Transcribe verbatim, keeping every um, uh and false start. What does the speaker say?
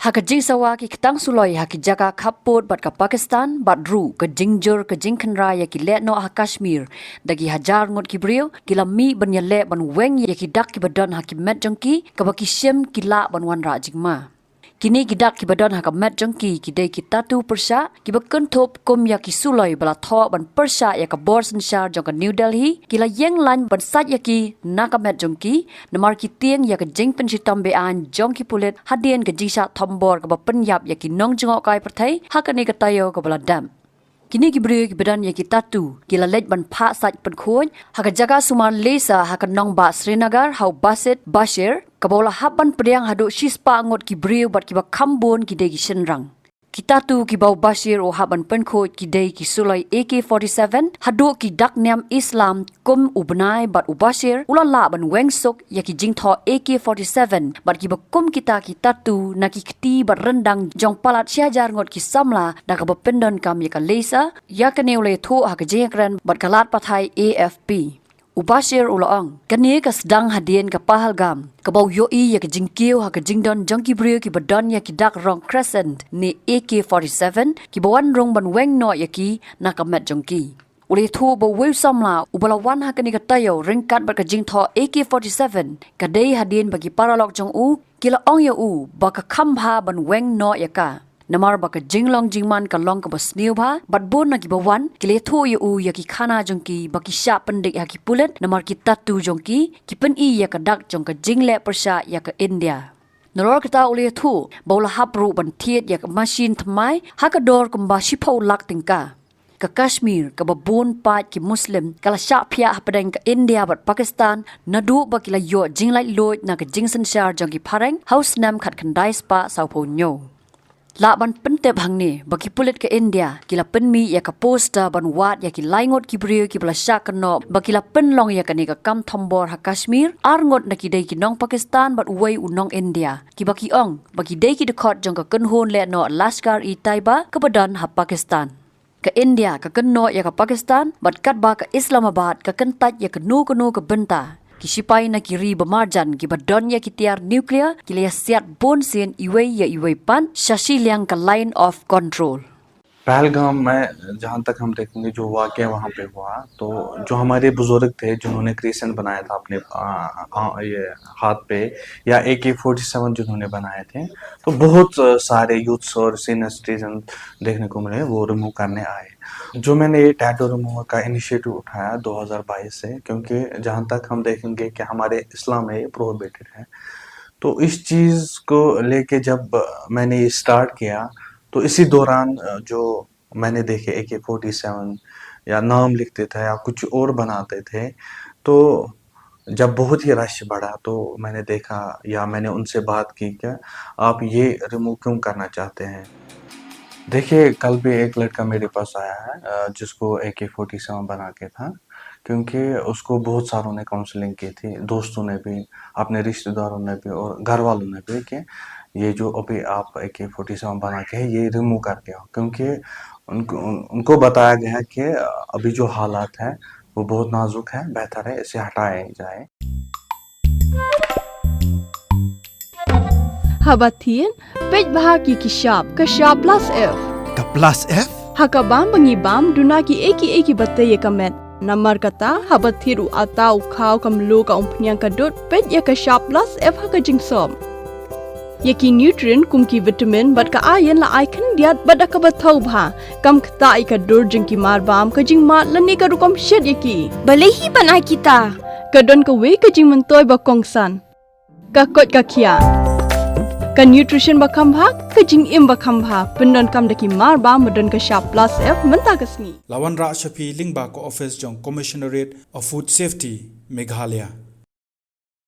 Ha ka jingsawa ki ktang suloi ha ki jaka khappud bad ka Pakistan, bad ruh ka jingjur ka jingkhynra ïa ki lehnoh ha Kashmir da ki hajar ngut ki briew, ki la mih ban ïaleh ban weng ïa ki dak kiba don ha ki met jong ki, kaba ki shim ki lah ban wanrah jingma. Kine ki dak kiba don ha ka met jong ki, ki dei ki tattoo pyrshah, kiba kynthup kum ïa ki suloi ba la thoh ban pyrshah ïa ka bor synshar jong ka New Delhi, ki la ïeng lain ban sait ïa ki na ka met jong ki, namar ki tieng ïa ka jingpynshitom be-aiñ jong ki pulit hadien ka jingshah thombor kaba pynïap ïa ki nongjngohkai pyrthei ha kane ka taïew kaba la dep. Kine ki briew kiba don ïa ki tattoo, ki la leit ban phah sait pynkhuid ha ka jaka sumar Lesa ha ka nongbah Srinagar ha u Basit Bashir, kaba u la hap ban pdiang haduh shispah ngut ki briew bad kiba kham bun ki dei ki shynrang. Ki tattoo kiba u Bashir u hap ban pynkhuid ki dei ki suloi A K forty-seven, haduh ki dak niam Islam kum u bnai, bad u Bashir u la lah ban weng suk ïa ki jingthoh A K forty-seven bad kiba kum kita ki tattoo na ki kti bad ryndang jong palat shi hajar ngut ki samla da kaba pyndonkam ïa ka Lesa, ïa kane u la ïathuh ha ka jingïakren bad ka lad pathai A F P. U Bashir u la ong, kane ka sdang hadien ka Pahalgam, kaba u ïohi ïa ka jingkiew ha ka jingdon jong ki briew kiba don ïa ki dak rong crescent ne A K forty-seven, kiba wan rung ban weng noh ïa ki na ka met jong ki. U la ïathuh ba uwei u samla uba la wan ha kane ka taïew ryngkat bad ka jingthoh A K forty-seven, ka dei hadien ba ki paralok jong u ki la ong ïa u ba ka kham bha ban weng noh ïa ka, namar ba ka jinglong jingman ka long kaba sniew bha, bad bun na kiba wan ki la ïathuh ïa u ïa ki khana jong ki ba ki shah pyndik ha ki pulit namar ki tattoo jong ki, ki pyni ïa ka dak jong ka jingleh pyrshah ïa ka India. Nalor kata u la ïathuh ba u la hap ruh ban thied ïa ka mashin thymmai ha ka dor kumba shiphew lak tyngka. Ka Kashmir, kaba bun paid ki Muslim, ka la shah phiah hapdeng ka India bad Pakistan naduh ba ki la ïoh jinglaitluid na ka jingsynshar jong ki phareng ha u snem khatkhyndai spah sawphew hynñiew. Lah ban pyntip hangne ba ki pulit ka India ki la pynmih ïa ka poster ban wad ïa ki lai ngut ki briew kiba la shah kynnoh ba ki la pynlong ïa kane ka kam thombor ha Kashmir, ar ngut na ki dei ki nong Pakistan bad uwei u nong India, kiba ki ong ba ki dei ki dkhot jong ka kynhun lehnoh Lashkar-e-Taiba kaba don ha Pakistan. Ka India ka kynnoh ïa ka Pakistan, bad katba ka Islamabad ka kyntait ïa kano kano ka bynta, ki shipai na ki ri ba marjan kiba don ïa ki tiar nuclear ki la ïasiat bun sien iwei ïa iwei pat sha shiliang ka line of control. पहलगाम में जहाँ तक हम देखेंगे, जो वाकया वहाँ पे हुआ, तो जो हमारे बुजुर्ग थे जिन्होंने क्रेसेंट बनाया था अपने आ, आ, ये हाथ पे, या ए के फोर्टी सेवन जिन्होंने बनाए थे, तो बहुत सारे यूथ्स और सीनियर सिटीजन देखने को मिले, वो रिमूव करने आए। जो मैंने ये टैटू रिमूवल का इनिशिएटिव उठाया दो हज़ार बाईस से, क्योंकि जहाँ तक हम देखेंगे कि हमारे इस्लाम में ये प्रोहिबिटेड है, तो इस चीज़ को लेके जब मैंने ये स्टार्ट किया, तो इसी दौरान जो मैंने देखे ए के फोर्टी सेवन या नाम लिखते थे या कुछ और बनाते थे, तो जब बहुत ही रश बढ़ा तो मैंने देखा या मैंने उनसे बात की कि आप ये रिमूव क्यों करना चाहते हैं। देखिए, कल भी एक लड़का मेरे पास आया है, जिसको ए के फोर्टी सेवन बना के था, क्योंकि उसको बहुत सारों ने काउंसलिंग की थी, दोस्तों ने भी, अपने रिश्तेदारों ने भी और घर वालों ने भी, कि ये जो अभी आप ए के फोर्टी सेवन बना के है, ये रिमूव करके आओ, क्योंकि उनको उनको बताया गया कि अभी जो हालात है वो बहुत नाजुक है, बेहतर है इसे हटाया जाए। Haba thied, peit bha ki ki shap, ka shap plus F. Ka plus F? Ha ka bam ba ngi bam duna ki ei ki ei kiba tei ïa ka met. Namar kata, haba thied u atta, u khaw, ka mluh, ka umphniang, ka dud, peit ïa ka shap plus F ha ka jingsop. Ïa ki nutrient kum ki vitamin bad ka iron la ai khyndiat bad da kaba thaw bha. Kam ktah ïa ka dur jong ki marbam, ka jingmad lane ka rukom shet ïa ki. Balei hi ban ai kita? Ka don kawei ka jingmyntoi ba kongsan. Ka koit ka khiah. Ka nutrition ba kham bha, ka jingim ba kham bha. Pyndonkam da ki marbam ba don ka shap plus F mynta ka sngi. La wanrah sha phi lyngba ka office jong Commissionerate of Food Safety, Meghalaya.